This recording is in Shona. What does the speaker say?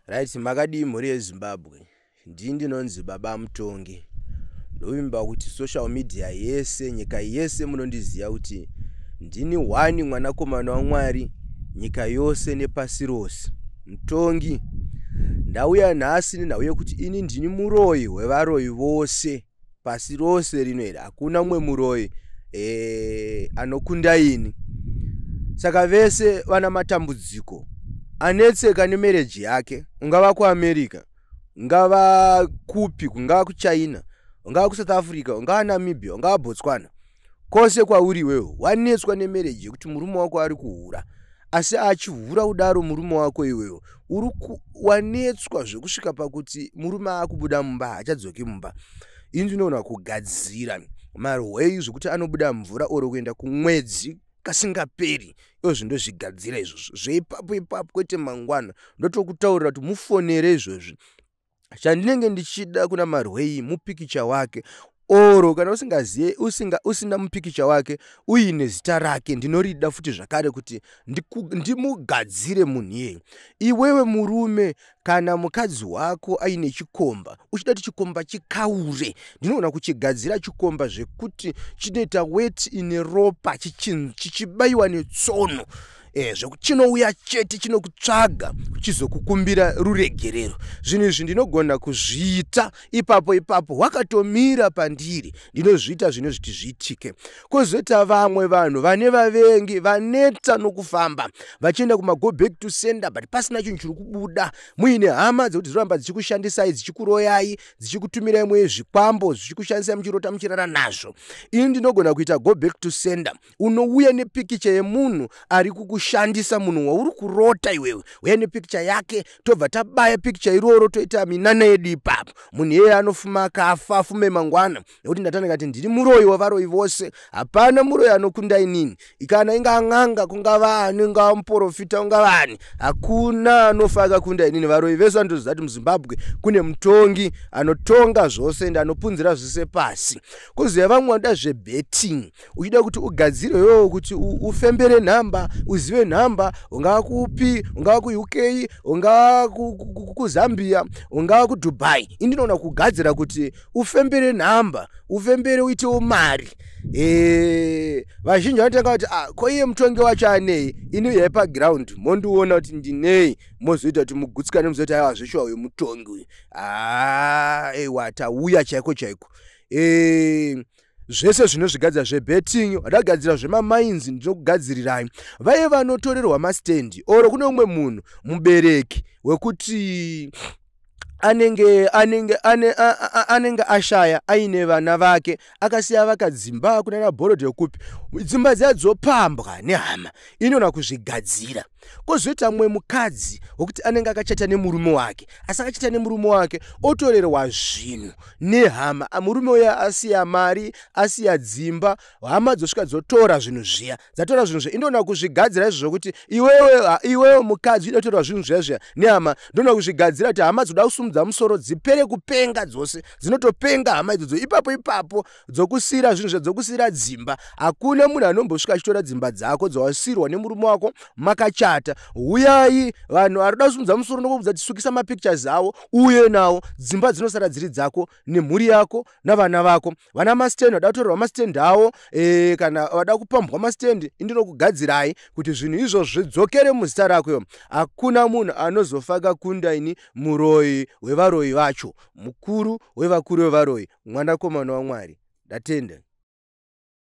Right, makadii mhuri yeZimbabwe? Ndini ndinonzi Baba Mutongi. Ndovimba kuti social media yese, nyika yese munondiziva kuti ndini hwani mwanakomana waMwari nyika yose nepasi rose. Mutongi. Ndauya nhasi nenhau yekuti ini ndini muroyi wevaroyi vose pasi rose rino iri. Hakuna mumwe muroyi anokunda ini. Saka vese vana matambudziko anetseka nemereji yake, ungava kuAmerica, ungava kupi, kungava kuChina, ungava kuSouth Africa, ungava Namibia, ungava Botswana, kwose kwauri iwewe wanetswa nemereji yekuti murume wako ari kuhura, asi achihura kudaro murume wako iwewe uri wanetswa zvekusvika pakuti murume akubuda mumba, haachadzoki mumba. Ini ndinoona kugadzira marwei zvekuti anobuda mvura oro kuenda kumwedzi kasingaperi. Izvozvo ndozvigadzira izvozvo zveipapo ipapo, kwete mangwana. Ndotokutaurira kuti mufonere izvozvi. Chandinenge ndichida kuna marwei mupikicha wake, oro kana usingaziye usina mupikicha wake uine zita rake, ndinorida futi zvakare kuti ndimugadzire munhu iyeye. Iwewe murume, kana mukadzi wako aine chikomba, uchida kuti chikomba chikaure, ndinoona kuchigadzira chikomba zvekuti chinoita weti ine ropa, chichibayiwa netsono, zvekuti chinouya chete chinokutsvaga chizokukumbira ruregerero. Zvinhu izvi ndinogona kuzviita ipapo ipapo, wakatomira pandiri, ndinozviita zvino zviti zviitike. Kwozoita vamwe vanhu vane vavengi vaneta nokufamba vachienda kumago back to sender, but pasina chinhu chiri kubuda, muine hama dzekuti dzinoramba dzichikushandisai, dzichikuroyai, dzichikutumirai mwe zvikwambo, zvichikushandisai muchirota muchirara nazvo. Ini ndinogona kuita go back to sender. Unouya nepikicha yemunhu ari kukushandisa, munhu wauri kurota iwewe, uya nepikicha yake, tobva tabaya pikicha iroro, toita minana yedu ipapo. Munhu iyeye anofuma akafa, afume mangwana, nekuti ndatanga kati ndiri muroyi wavaroyi vose. Hapana muroyi anokunda inini. Kana inga n'anga, kungava ani, ungava muprofita, ungava ani, hakuna anofa akakunda inini. Varoyi vese vanotoziva kuti muZimbabwe kune mutongi anotonga zvose ende anopunzira zvese pasi. Kuziva vamwe vanoda zvebetting, uchida kuti ugadzire iwewe kuti ufembere nhamba, uzive nhamba, ungava kupi, ungava kuUK, ungava kuZambia, ungava kuDubai, indinoona kugadzira kuti ufembere nhamba, ufembere uitewo mari. Vazhinji vanotanga kuti, ah, ko iye mutongi wacho anei? Ini uyai paground mondiona kuti ndinei, mozoita kuti mugutsikane, muzoita aiwa, zveshuwa uyu mutongi uyu. Aiwa, tauya chaiko chaiko. Zvese zvinozvigadzira zvebetting, vadagadzira zvemamainzi, ndinokugadzirirai. Vaive vanotorerwa mastendi, oro kune umwe munhu mubereki wekuti anenge ashaya aine vana vake, akasiya vakadzimba kunana bhorodhi yekupi, dzimba dziya dzopambwa nehama, inoona kuzvigadzira. Kwozoita mumwe mukadzi wekuti anenge akachata nemurume wake, asi akachata nemurume wake otorerwa zvinhu nehama. Murume uya asiya mari, asiya dzimba, hama dzosvika dzotora zvinhu zviya, dzatora zvinhu zviya, indoona kuzvigadzira izvo zvokuti iwewe mukadzi unotorwa zvinhu zviya zviya nehama, ndoona kuzvigadzira kuti hama dzoda kusumudza musoro dzipere kupenga dzose, dzinotopenga hama idzodzo ipapo ipapo, dzokusiyira zvinhu zviya, dzokusiyira dzimba. Hakuna munhu anombosvika achitora dzimba dzako dzawasiyirwa nemurume wako makachata. Uyai vanhu vari kuda kusumudza musoro, nokubvudza tisukisa mapictures avo, uye nawo dzimba dzinosara dziri dzako nemhuri yako navana vako. Vana mastendi vada kutorerwa mastendi avo, kana vada kupambwa mastendi, indinokugadzirai kuti zvinhu izvozvo zvidzokere muzita rako iyo. Hakuna munhu anozofa akakunda ini, muroyi wevaroyi vacho, mukuru wevakuru vevaroyi, mwanakomana waMwari. Ndatenda.